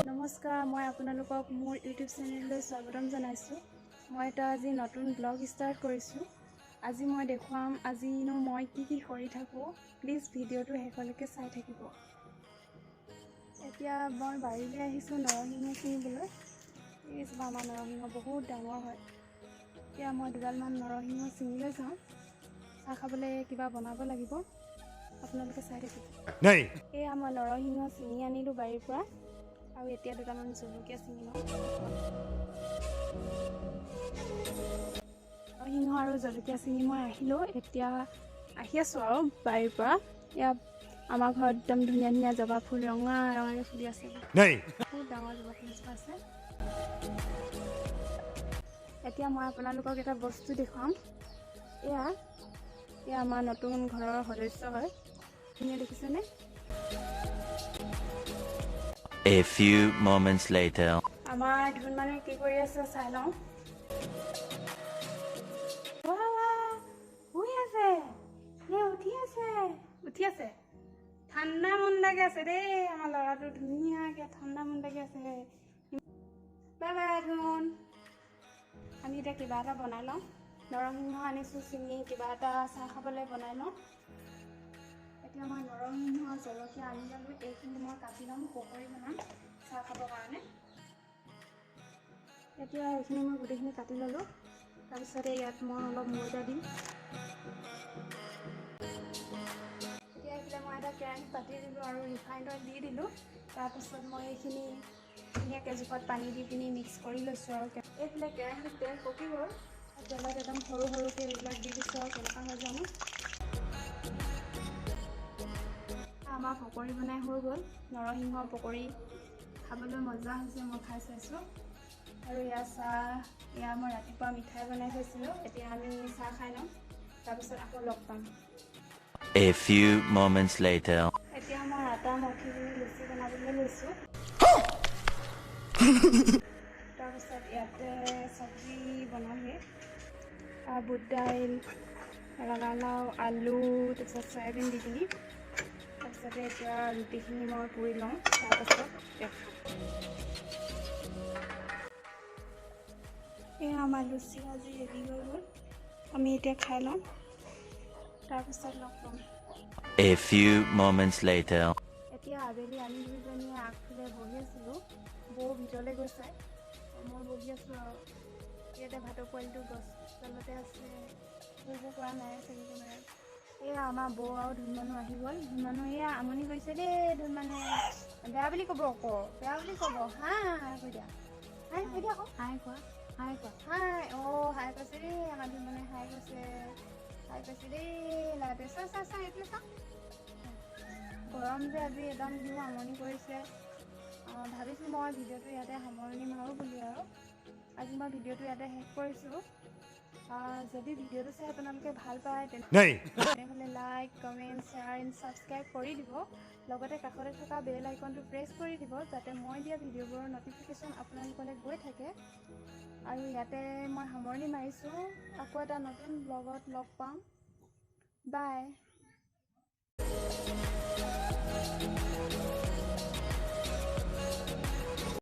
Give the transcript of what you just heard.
নমস্কাৰ, মই আপোনালোকক মোৰ ইউটিউব চেনেললৈ স্বাগতম জনাইছোঁ। মই এটা আজি নতুন ব্লগ ষ্টাৰ্ট কৰিছোঁ। আজি মই দেখুৱাম আজিনো মই কি কি কৰি থাকোঁ। প্লিজ ভিডিঅ'টো শেষলৈকে চাই থাকিব। এতিয়া মই বাৰীলৈ আহিছোঁ নৰসিংহ ছিঙিবলৈ। এইজোপা আমাৰ নৰসিংহ বহুত ডাঙৰ হয়। এতিয়া মই দুডালমান নৰসিংহ ছিঙি লৈ যাওঁ। চাহ খাবলৈ কিবা বনাব লাগিব, আপোনালোকে চাই থাকিব। এয়া মই নৰসিংহ ছিঙি আনিলোঁ বাৰীৰ পৰা আৰু এতিয়া দুটামান জলকীয়া ছিঙি লওঁ। নৰসিংহ আৰু জলকীয়া ছিঙি মই আহিলোঁ। এতিয়া আহি আছোঁ আৰু বাৰীৰ পৰা। ইয়াত আমাৰ ঘৰত একদম ধুনীয়া ধুনীয়া জবা ফুল ৰঙা ৰঙাকৈ ফুলি আছে। বহুত ডাঙৰ জবা ফুল এজোপা আছে। এতিয়া মই আপোনালোকক এটা বস্তু দেখুৱাম। এয়া এয়া আমাৰ নতুন ঘৰৰ সদস্য হয়। ধুনীয়া দেখিছেনে? A few moments later. আমাৰ ধুন মানুহে কি কৰি আছে চাই লওঁ। শুই আছে, উঠি আছে, উঠি আছে। ঠাণ্ডা মন লাগি আছে দেই আমাৰ ল'ৰাটো, ধুনীয়াকৈ ঠাণ্ডা মন লাগি আছে। বাই বাই ধুন। আমি এতিয়া কিবা এটা বনাই লওঁ। নৰসিংহ আনিছোঁ ছিঙি, কিবা এটা চাহ খাবলৈ বনাই লওঁ। এতিয়া মই নৰসিংহ জলকীয়া আনি ল'লোঁ। এইখিনি মই কাটি ল'ম, পকৰি বনাম চাহ খাবৰ কাৰণে। এতিয়া এইখিনি মই গোটেইখিনি কাটি ল'লোঁ। তাৰপিছতে ইয়াত মই অলপ ময়দা দিম। এতিয়া এইফালে মই এটা কেৰাহী পাতি দিলোঁ আৰু ৰিফাইন অইল দি দিলোঁ। তাৰপিছত মই এইখিনি ধুনীয়াকৈ জোখত পানী দি পিনি মিক্স কৰি লৈছোঁ। আৰু এইফালে কেৰাহীত তেল পকি গ'ল। তেলত একদম সৰু সৰুকৈ এইবিলাক দি দিছোঁ আৰু কেনেকুৱা হৈ জানো। আমাৰ পকৰি বনাই হৈ গ'ল। নৰসিংহ পকৰি খাবলৈ মজা হৈছে, মই খাই চাইছোঁ। আৰু ইয়াৰ চাহ, এয়া মই ৰাতিপুৱা মিঠাই বনাই থৈছিলোঁ। এতিয়া আমি চাহ খাই ল'ম, তাৰপিছত আকৌ লগ পাম। A few moments later. এতিয়া মই আটা মঠি পিনি লুচি বনাবলৈ লৈছোঁ। তাৰপিছত ইয়াতে চব্জি বনামগৈ। বুট দাইল, ৰঙালাও, আলু, তাৰপিছত চয়াবিন দি পিনি। তাৰপিছতে এতিয়া ৰুটিখিনি মই পুৰি লওঁ, তাৰপাছত দেখাম। এয়া আমাৰ লুচি আজি ৰেডি হৈ গ'ল। আমি এতিয়া খাই লওঁ, তাৰপিছত লগ পাম। A few moments later. এতিয়া আবেলি আমি দুজনীয়ে আগফালে বহি আছিলোঁ। বৌ ভিতৰলৈ গৈছে, মই বহি আছোঁ। আৰু ইয়াতে ভাটৌ পোৱালিটো গছ তলতে আছে, ধৰিব পৰা নাই চাগে। এয়া আমাৰ বৌ আৰু ধুন মানুহ আহি গ'ল। ধুন মানুহ এয়া আমনি কৰিছে দেই। ধুন মানুহে বেয়া বুলি ক'ব আকৌ, বেয়া বুলি ক'ব। হাই কৈ দিয়া, হাই কৈ দিয়া আকৌ, হাই কোৱা, হাই কোৱা, হাই। অ' হাই কৈছে দেই আমাৰ ধুন মানুহে, হাই কৈছে, হাই কৈছে দেই। ল'ৰাটোৱে চা চা চা, এইফালে চা। গৰম যে আজি একদম সিও আমনি কৰিছে। ভাবিছোঁ মই ভিডিঅ'টো ইয়াতে সামৰণি মাৰোঁ বুলি। আৰু আজি মই ভিডিঅ'টো ইয়াতে শেষ কৰিছোঁ। যদি ভিডিঅ'টো চাই আপোনালোকে ভাল পায় তেনেহ'লে like, comment, share and subscribe কৰি দিব। লগতে কাষতে থকা বেল আইকনটো প্ৰেছ কৰি দিব, যাতে মই দিয়া ভিডিঅ'বোৰৰ ন'টিফিকেশ্যন আপোনালোকলৈ গৈ থাকে। আৰু ইয়াতে মই সামৰণি মাৰিছোঁ। আকৌ এটা নতুন ব্লগত লগ পাম। বাই।